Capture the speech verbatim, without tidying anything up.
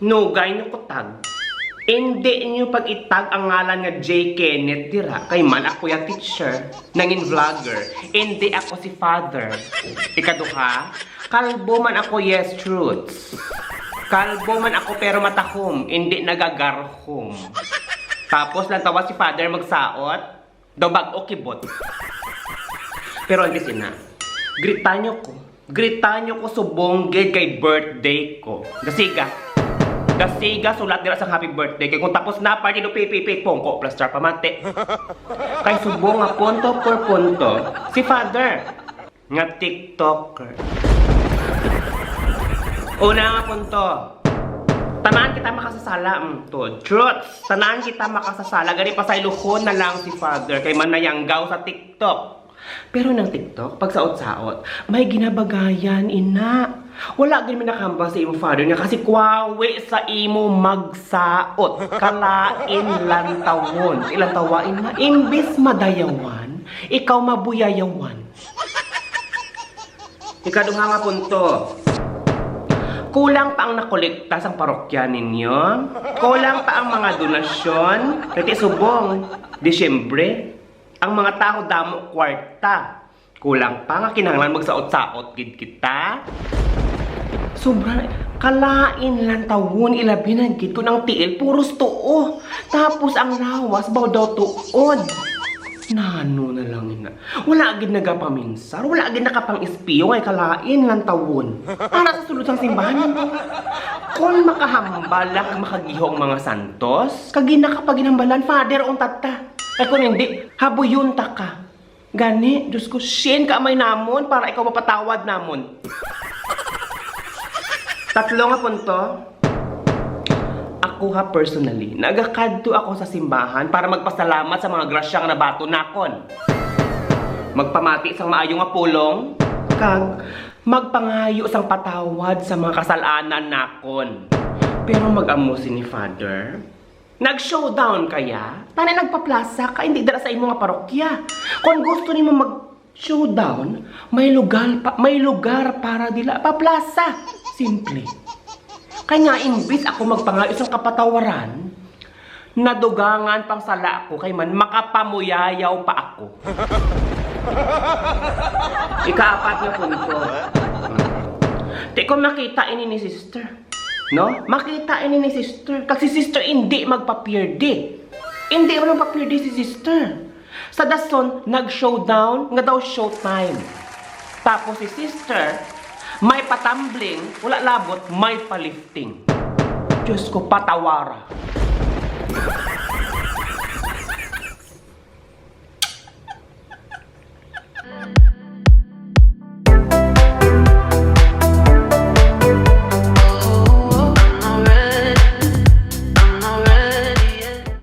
Nugay nyo ko tag. Indi nyo pag-itag ang ngalan nga J. Kenneth dira, kay man ako ya teacher, nangin vlogger, indi ako si father. Ikaduha, kalbo man ako, yes, truths. Kalbo man ako pero matahom, indi nagagarhom. Tapos lantawa si father magsaot, daw bag-o kibot. Pero ang sina, gritanyo ko. Gritanyo ko subong gid kay birthday ko. Dasiga. Dasiga, sulat dira sang happy birthday. Kay kung tapos na, party do pipipi, pongko, plastar, pamati. Kay subong nga punto por punto, si father, nga TikToker. Una nga punto, tanan kita makasasala, mm, to. Truths, tanan kita makasasala. Gani pasayluhon na lang si father kay manayanggaw sa TikTok. Pero nang TikTok, pagsaot-saot, may ginabagayan, ina. Wala gid mi nakahambal sa imo father nga kasi kwawi sa imo magsaot. Kalain lantawon. Ilantawa, ina. Imbis madayawan, ikaw mabuyayawan. Ikaduha nga punto. Kulang pa ang nakolekta sang parokya ninyo. Kulang pa ang mga donasyon. Kay ti subong, Disyembre, ang mga tawo damo kwarta. Kulang pa nga kinahanglan magsaot-saot gid kita. Sobra, kalain lantawon, ilabi na gid kun ang tiil puros tuo. Tapos ang lawas baw daw tuod. Nano na lang ina. Wala gid nagapaminsar, wala gid nakapang-espiyo, ay kalain lantawon. Para sa sulod sang simbahan. Kung makahambal lang ang makagihong mga santos, kag ginakapaginhambalan, Father, untat ta. Ay kung hindi, habuyon ta ka. Gani, Diyos ko, shin ka amay namon para ikaw mapatawad namon. Tatlo nga punto, ako ha, personally, nagakadto ako sa simbahan para magpasalamat sa mga grasya nga nabaton nakon. Magpamati sang maayo nga pulong, kag magpangayo sang patawad sa mga kasalanan nakon. Pero mag-amo sini, Father, nag-showdown kaya? Tani nagpaplasa ka, hindi dala sa imo nga parokya. Kung gusto nimo mag-showdown, may lugar pa, may lugar para dila paplasa. Simple. Kay nga, imbis ako magpangayo sang kapatawaran, nadugangan pang sala ako kay man makapamuyayaw pa ako. Ikaapat nga punto. Ti ko makita ini ni sister. No? Makita ini ni sister. Kag si sister hindi magpapirdi. Hindi man magpapirdi si sister. Sa dason, nag-showdown nga daw showtime. Tapos si sister, may patambling, wala labot, may palifting. Diyos ko, patawara.